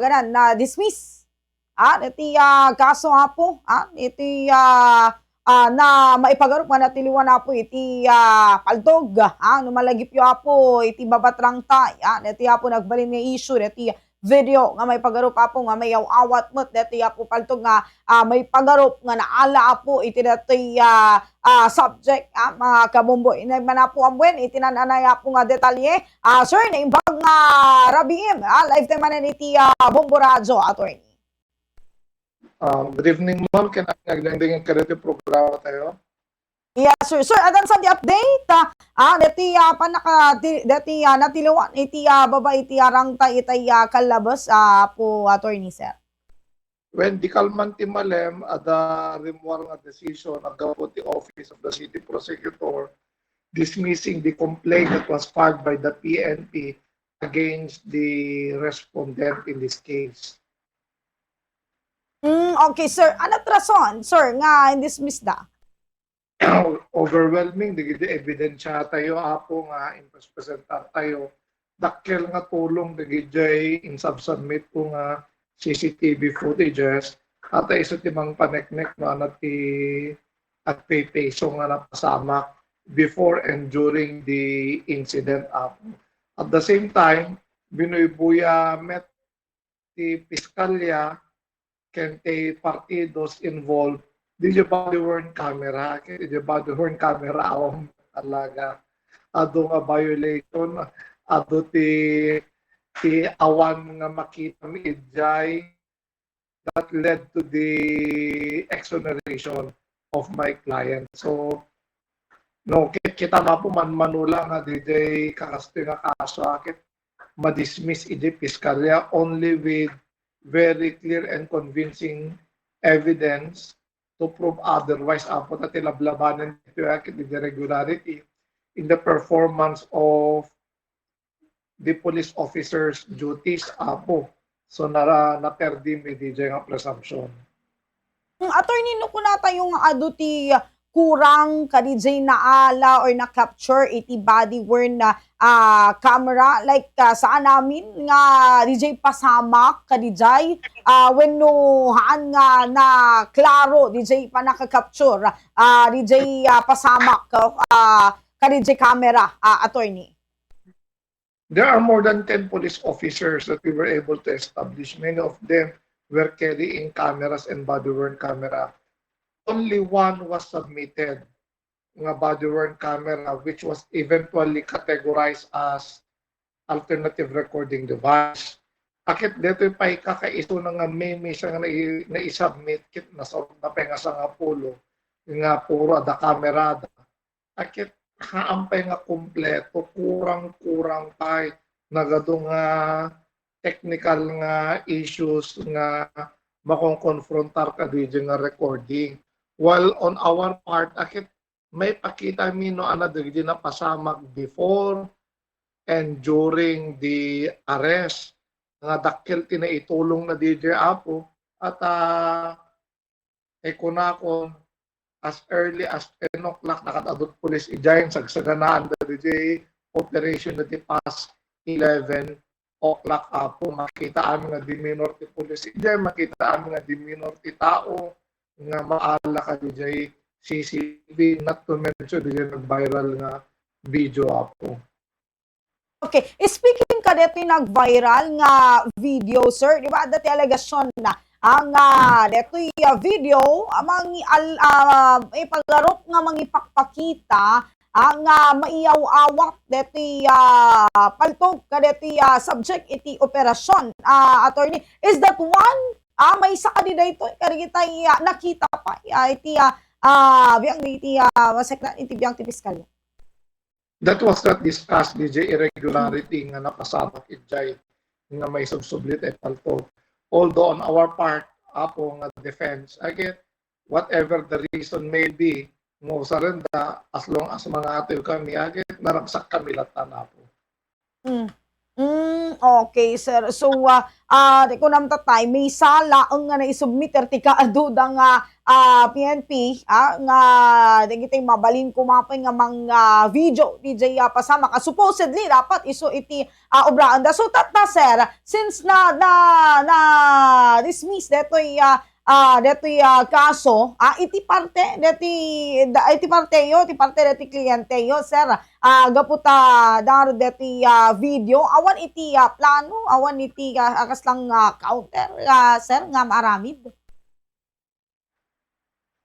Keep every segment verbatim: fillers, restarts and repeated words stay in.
kumbaga na, na-dismiss. Ah, iti, ah, kaso, Apo, ah, iti, ah, ah, na maipagarup nga natiliwan, Apo, iti, ah, paltog, ah, no malagipyo, Apo, iti babatrangtay, ah, iti, Apo, nagbalin nga issue, iti video nga maipagarup, Apo, nga mayaw-awat met, iti, Apo, paltog nga, ah, maipagarup nga naala, Apo, iti dati, ah, ah, subject, ah, mga kabombo. Inay man, Apo, amwen, iti nananay, Apo, nga detalye. Ah, sir, naimbag nga rabiim, ah, live tayo manen iti, ah, Bombo Radio, attorney. Ah, good evening, ma'am. Ken agdengdeng kadagiti programa tayo. Yes, sir. Sir, adan sa di update, ah, ah, dati, ah, panaka-, di-, dati, ah, natiliwan iti, ah, baba iti arangtay itay, ah, Calabas, ah, Apo, attorney, sir. When di kalman ti malem, ada rimmuar nga decision, aggapu ti Office of the City Prosecutor dismissing the complaint that was filed by the P N P against the respondent in this case. Mm, okay, sir. Ana't rason, sir, nga in-dismiss da? Overwhelming dagiti ebidensya tayo, Apo, nga imprespresentar tayo. Dakkel nga tulong dagiti insubsubmit ko nga C C T V footages, ata isu ti mangpaneknek no ania ti agpepeso nga napasamak before and during the incident, Apo. At the same time, binuybuya met ti piskalya ken ti partidos involved, diay body-worn camera, ket diay body-worn camera, awan talaga. Adu nga violation, adu ti, ti awan nga makita mi idiay that led to the exoneration of my client. So, no, ki-, kita, Apo, manmano la nga diay kakastoy nga kaso, ket ma-dismiss iti piskalya only with very clear and convincing evidence to prove otherwise, Apo, ta ti lablabanen ditoy, ah, ket irregularity in the performance of the police officer's duties, Apo. So, nara-, naperdi mi diay nga presumption. Hmm, attorney, no kunatayo nga adu ti kurang kadiay naala or na-capture iti body-worn na, ah, camera, like, ah, saan amin nga diay pasamak kadiay, ah, wenno haan nga naklaro diay panaka-capture, ah, diay, ah, pasamak, ah, kadiay camera, ah, attorney? There are more than ten police officers that we were able to establish. Many of them were carrying cameras and body-worn camera. Only one was submitted nga body-worn camera, which was eventually categorized as alternative recording device. Aket detoy pay kakaisuna nga meme siya nga nai-, nai-submit ket nasarok na pay nga sangapulo nga puro ada kamerada. Aket haan pay nga kumpleto, kurang-kurang pay. Nagadu nga technical nga issues nga makonkonfrontar kadi nga recording. While on our part, aket maipakita mi no ania dagiti napasamak before and during the arrest. Nga dakkel ti naitulongna diay, Apo. At, ah, ay kunakon, as early as ten o'clock, nakad-adut police idiay, sagsaganaan da diay operation na ti past eleven o'clock, Apo. Makita amin nga demeanor ti police idiay, makita amin nga demeanor ti tao nga maala kadiay C C T V, not to mention diay nag-viral nga video, Apo. Okay, speaking ka detoy nag-viral nga video, sir, di ba, adda ti alegasyon na, ah, nga detoy, ah, video, ah, mangi-, al-, ah, ipagarup nga mangipakpakita, ah, nga maiyaw-awat detoy, ah, paltog ka detoy, ah, subject iti operasyon, ah, attorney. Is that one? Ah, maysa kadi daytoy, kadagitay, ah, nakita pay, ah, iti, ah, ah, biang iti, ah, masekna-, iti biang ti piskalya. That was not discussed, diay irregularity nga napasamak idiay nga maisubsubli ti paltog. Although on our part, Apo, nga defense, again, whatever the reason may be, nga usaren da, as long as mangatoy kami, again, naragsak kami latta, Apo. Mm. Mm, Okay, sir. So, ah, ah, di ko namtatay, may sala nga naisubmit ti kaaduda nga, ah, P N P, ah, nga dagiti mabalin kumapen nga mga video, D J, ah, pasamak, ah, supposedly dapat isu iti, ah, obraanda. So, tatta, sir, since na, na, na dismiss detoy, ah, ah, detoy, ah, kaso, ah, iti parte, deti, da, iti parteyo, iti parte deti klienteyo, sir, ah, gapu ta daro deti, ah, video, awan iti, ah, plano, awan iti, ah, ah, kaslang, ah, counter, ah, sir, nga maaramid?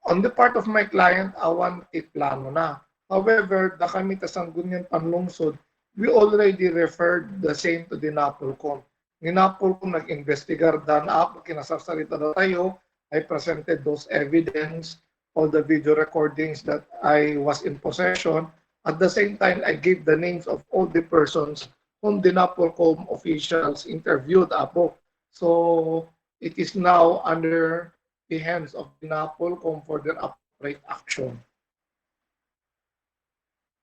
On the part of my client, awan ti plano na. However, dakami ta Sangguniang Panlungsod, we already referred the same to the NAPOLCOM. Ni NAPOLCOM nag-investigar dan up, kinasarsarita datayo, I presented those evidence, all the video recordings that I was in possession. At the same time, I gave the names of all the persons whom the NAPOLCOM officials interviewed, apo. So, it is now under the hands of the NAPOLCOM for their appropriate action.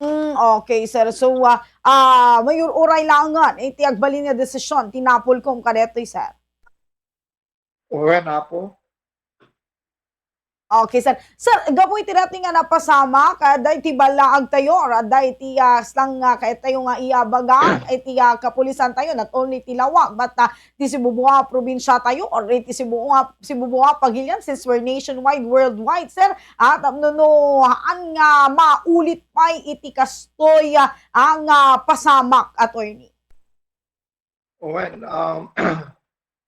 Mm, okay, sir. So, ah, ah, mayur-uray laengen iti agbalin nga desisyon ti NAPOLCOM kadetoy, sir. Wen, apo. Okay, sir. Sir, gapu iti dati nga napasamak, ah, adda iti ballaag tayo, or adda iti, ah, slang, ah, kayat tayo nga iyabaga, iti, ah, kapulisan tayo, not only ti Laoag, but, ah, ti Cebu nga probinsya tayo, or iti Cebu nga, Cebu nga pagilian, since we're nationwide, worldwide, sir. Ah, tapno no, haan nga maulit pay iti kastoy, ah, nga pasamak, attorney. Wen, um,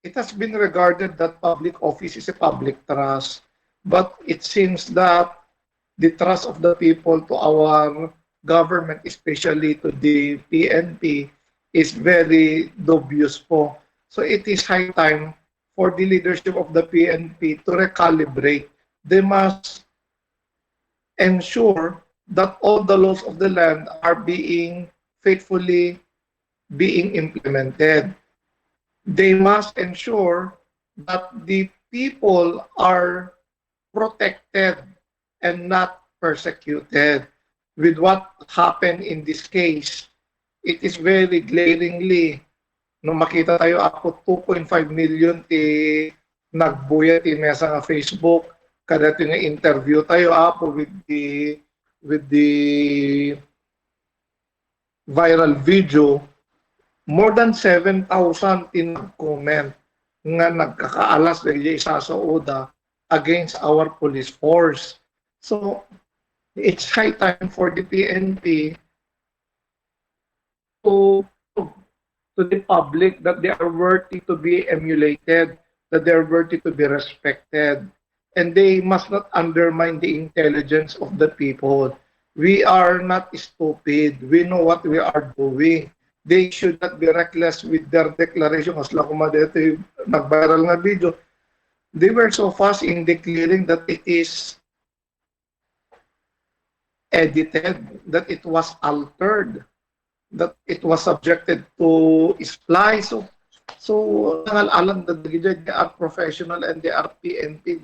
it has been regarded that public office is a public trust, but it seems that the trust of the people to our government, especially to the P N P, is very dubious po. So it is high time for the leadership of the P N P to recalibrate. They must ensure that all the laws of the land are being faithfully being implemented. They must ensure that the people are protected and not persecuted. With what happened in this case, it is very glaringly, no, makita tayo, apo, two point five million ti nagbuya ti mesa nga Facebook. Kadati nga interview tayo, apo, with the, with the viral video, more than seven thousand ti nag-comment nga nagkakaalas dagiti isasauda against our police force. So, it's high time for the P N P to, to the public that they are worthy to be emulated, that they are worthy to be respected. And they must not undermine the intelligence of the people. We are not stupid. We know what we are doing. They should not be reckless with their declaration. Kasla koma dito nag-viral nga video. They were so fast in declaring that it is edited, that it was altered, that it was subjected to splice. So, so, nangal-alan da dagiti, they are professional and they are P N P.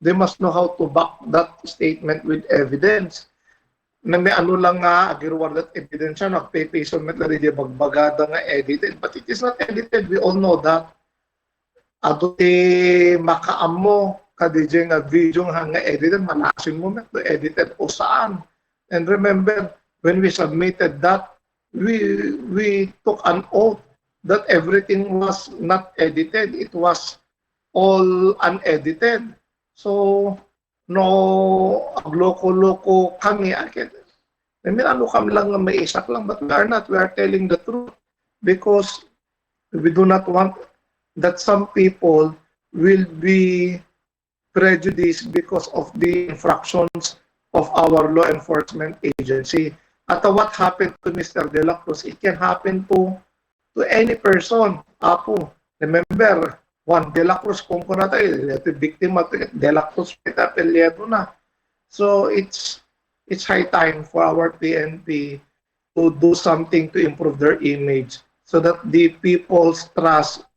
They must know how to back that statement with evidence. Na may ano lang nga, agiruar that evidence siya, nagpepeso met la di bagbagada nga edited. But it is not edited, we all know that. Adu ti makaammo kadijay nga video nga, nga edited, manasin mo met no edited o saan. And remember, when we submitted that, we, we took an oath that everything was not edited. It was all unedited. So, no agloko-loko kami, I can, I mean, ano kami lang nga maisak lang, but we are not. We are telling the truth because we do not want that some people will be prejudiced because of the infractions of our law enforcement agency. At what happened to Mister De La Cruz, it can happen to to any person, apo. Remember, Juan De La Cruz, kung kuna tayo, ito biktima to, De La Cruz, ito apelyido na. So, it's, it's high time for our P N P to do something to improve their image so that the people's trust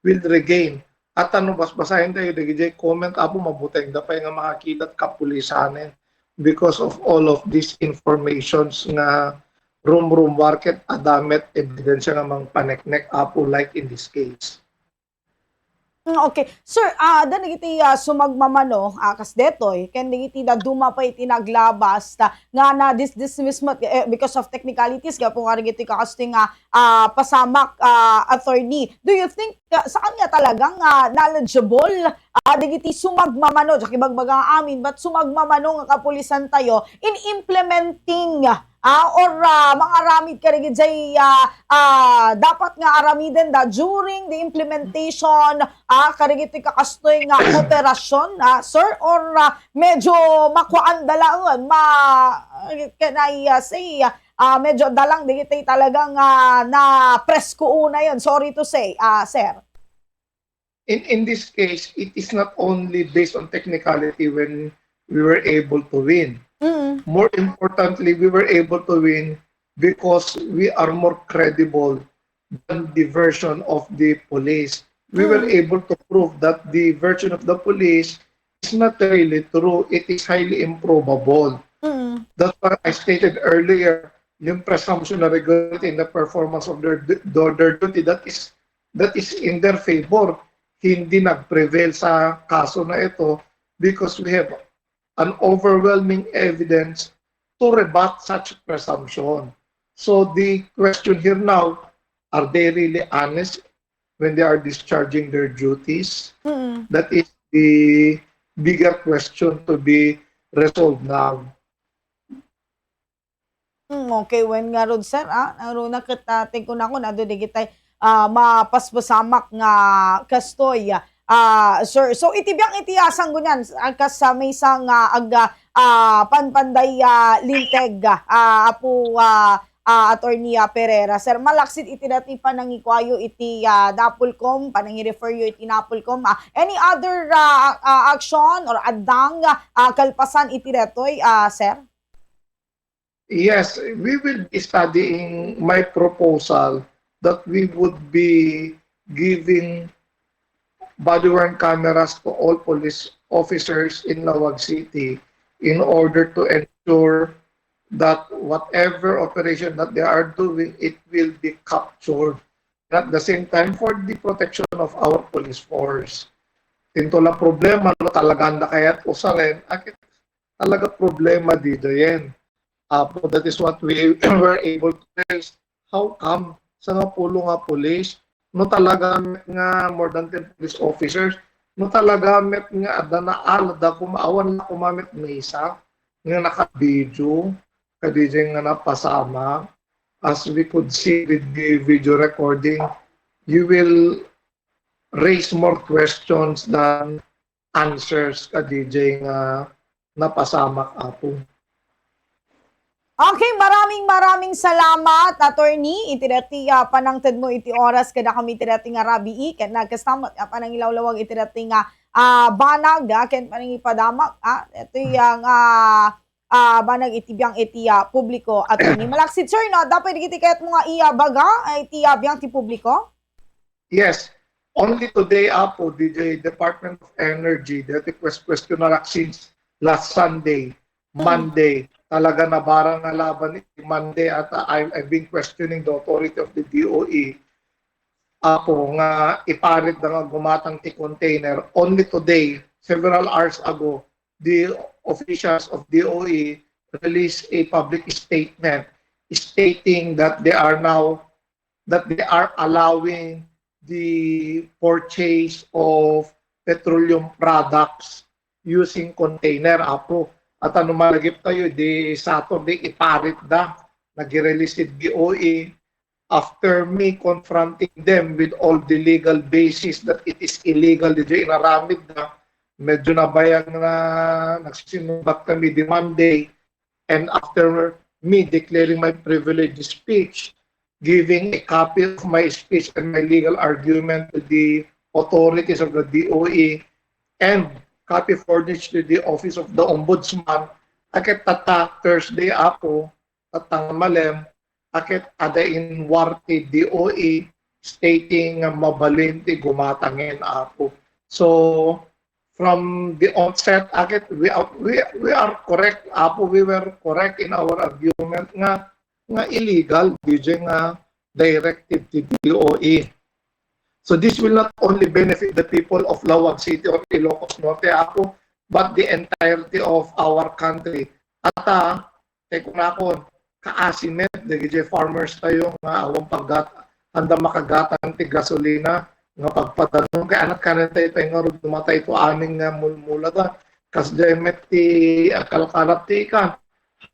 will regain. At ano, basbasahin tayo, dagiti comment, apo, mabuteng da pay nga makakita at kapulisanen because of all of these informations nga rumrumar ket adda met ebidensya nga mangpaneknek, Apo, like in this case. Mm, okay. Sir, ah, adda dagiti, ah, sumagmamano, ah, kas detoy, ken dagiti dadduma pay iti naglabas, ta, nga na dis-, dismiss met, eh, because of technicalities, gapu nga dagiti kakastoy nga, ah, pasamak, ah, attorney. Do you think, ah, saan nga talagang, ah, knowledgeable, ah, dagiti sumagmamano, diak ibagbaga nga amin, but sumagmamano nga kapulisan tayo in implementing ah, or, ah, mangaramid kadagiti, ah, ah, dapat nga aramidenda during the implementation, ah, kadagiti kakastoy nga operasyon, ah, sir, or, ah, medyo makuan da laeng, ma-, can I, ah, say, ah, medyo adda lang dagiti talagang, ah, napresko unayen, sorry to say, ah, sir. In, in this case, it is not only based on technicality when we were able to win. Mm. More importantly, we were able to win because we are more credible than the version of the police. We were Mm. able to prove that the version of the police is not really true. It is highly improbable. Mm. That's why I stated earlier, yung presumption na regularity in the performance of their, their, their duty, that is, that is in their favor. Hindi nag-prevail sa kaso na ito because we have an overwhelming evidence to rebut such presumption. So the question here now, are they really honest when they are discharging their duties? Mm. That is the bigger question to be resolved now. Mm, okay, wen ngarud, sir, ah, ngaruna ket, ah, ti kunakon, adu digitay, ah, mapaspasamak nga kastoy, ah, sir. So, iti biang iti, ah, sanggunian, ah, kas, ah, maysa nga ag-, ah, panpanday, ah, linteg, ah, Apo, ah, ah, Attorney, ah, Pereira. Sir, malaksid iti dati panangikuayo iti, ah, Napolcom, panangireferyo iti Napolcom, ah, any other, ah, ah, action or addang, ah, kalpasan iti datoy, ah, sir? Yes, we will be studying my proposal that we would be giving body-worn cameras to all police officers in Laoag City in order to ensure that whatever operation that they are doing, it will be captured. And at the same time, for the protection of our police force. Tinto la problema, no, talaga na kayat usaren, akit talaga problema dito yan. Apo, that is what we were able to raise. How come? Sangapulo nga police, no, talaga met nga more than ten police officers, no, talaga met nga adda na alda kumaawan na kumamit maysa nga naka-video, kadijay nga napasama. As we could see with the video recording, you will raise more questions than answers kadijay nga napasamak, Apo. Okay, maraming, maraming salamat, Attorney. Iti dati, ah, panangtedmo iti oras kada kami iti dati nga rabii, ken nagkastamat, ah, panangilawlawag iti dati nga, ah, banag, ah, ken panangipadamak, ah, iti, ah, nga, ah, banag iti biang iti, ah, publiko, Attorney. Malaksid, sir, no? Dapat iti kayat mo nga iya baga, ah, iti, ah, biang ti publiko? Yes. Only today, Apo, D J, Department of Energy, dati quest-, question na lang since last Sunday, Mm. Monday, talaga nabarang nga laban ni Monday at, uh, I, I've been questioning the authority of the D O E, Apo, nga iparit da nga gumatang ti container. Only today, several hours ago, the officials of D O E released a public statement stating that they are now that they are allowing the purchase of petroleum products using container, Apo. At ano malagip tayo, di Saturday, iparit da, nag-release si D O E. After me confronting them with all the legal basis that it is illegal, di inaramid na, medyo nabayag na, nagsisimbat kami di Monday. And after me declaring my privileged speech, giving a copy of my speech and my legal argument to the authorities of the D O E and copy furnished to the Office of the Ombudsman, aket tatta Thursday, Apo, tatta nga malem, aket adda inwar ti D O E stating nga mabalin ti gumatangen, Apo. So, from the onset, aket we are, we, we are correct, Apo, we were correct in our argument nga nga illegal, D J, nga directive ti D O E. So this will not only benefit the people of Laoag City or Ilocos Norte, Apo, but the entirety of our country. Ata, tay kunakon, kaasimet dagiti farmers tayo nga awan paggat-, anda makagatang ti gasolina nga pagpadanon kay anak kanen tayo tayo nga rugdumata ito amin nga mulmula da. Kas met ti akalkalap ti ikan,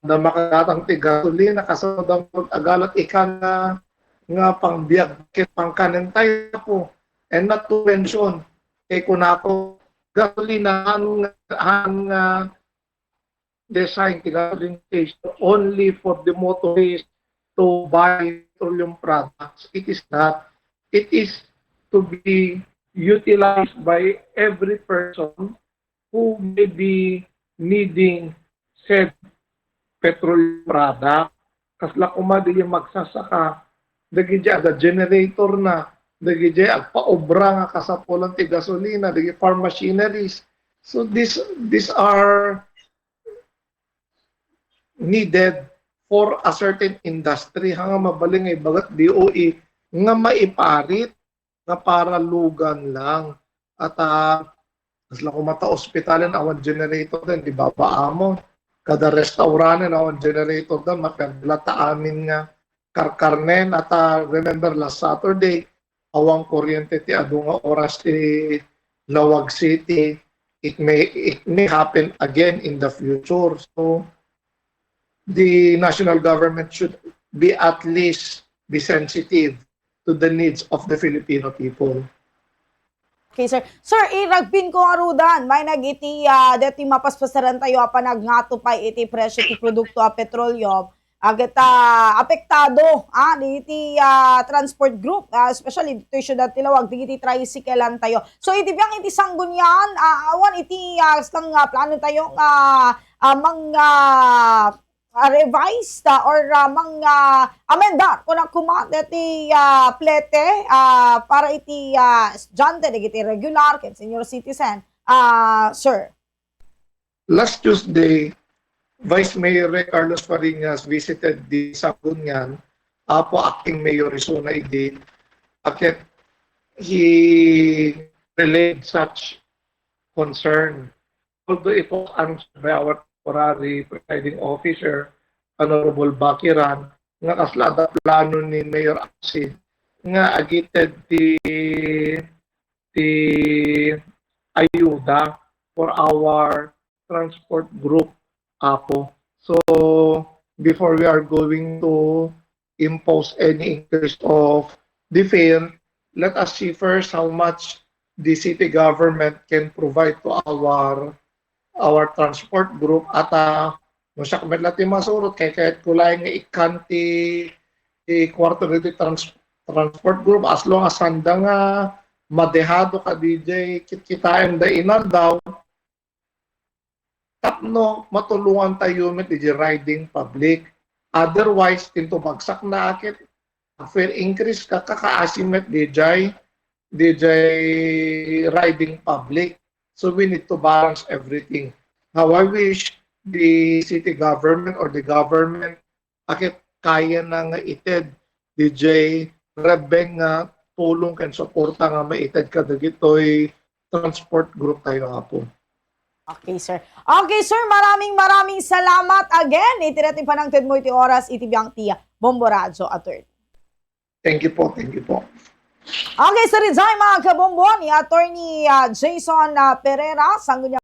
anda makagatang ti gasolina, kas da agalat ikan nga, nga pangbiag ket pangkanen tayo po. And not to mention, kay kunako, gasolina han, han nga design ti gasoline station only for the motorist to buy petroleum products. It is not. It is to be utilized by every person who may be needing said petroleum product. Kasla koma di magsasaka, dagiti aga generator na, dagiti agpaobra nga kasapulan ti gasolina, dagiti farm machineries. So this, these are needed for a certain industry. Ha nga mabalin nga ibagat D O E nga maiparit nga para lugan lang. At, ah, kasla koma ta ospitalen awan generator den, di ba, paamon? Kada restauranten awan generator den, maperla ta amin nga karkarnen. At, ah, remember last Saturday, awan kuryente ti adu nga oras ti Laoag City. It may, it may happen again in the future. So, the national government should be at least be sensitive to the needs of the Filipino people. Okay, sir. Sir, iragpin ko nga rudan, may nagiti, ah, deti mapaspasaran tayo a panagngato pay iti presyo ti produkto a petroleum. Aget, ah, apektado, ah, diti, ah, transport group, ah, especially dito siudad ti Laoag, dagiti tricycle tayo. So, iti biang iti sanggunian, ah, awan iti, ah, slang, ah, plano tayo nga, ah, mang, ah, ah, revised, ah, or, ah, mang, ah, amendar, kuna kuma, deti, ah, plete, ah, para iti, ah, estudiante, dagiti regular, ken senior citizen, ah, sir. Last Tuesday, Vice Mayor Rey Carlos Fariñas visited the Sanggunian, Apo, acting mayor isuna idi, aket he relayed such concern. Although it was answered by our temporary presiding officer, Honorable Bakiran, nga kasla adda plano ni Mayor Acid nga agited ti, ti ayuda for our transport group, Apo. So, before we are going to impose any increase of the fare, let us see first how much the city government can provide to our, our transport group. At, ah, no siak met la ti masurot, kay kayat ko laeng nga ikkan ti, ti kuarto diti trans-, transport group, as long as sanda nga madehado ka, D J, kitkitaem da inaldaw, tapno matulongan tayo met iti riding public. Otherwise, intubagsak na aket, fare increase ka, kakaasi met D J, D J riding public. So we need to balance everything. How I wish the city government or the government aket kayana nga ited D J Rebeng nga tulong ken suporta nga maited kadagitoy transport group tayo, Apo. Okay, sir. Okay, sir. Maraming, maraming salamat again. Iti dati panangtedmo iti oras iti biang ti Bombo Radio, Attorney. Thank you po. Thank you po. Okay, sir, ijay, mga kabombo, ni Attorney, ah, Jason, ah, Pereira, sangguniang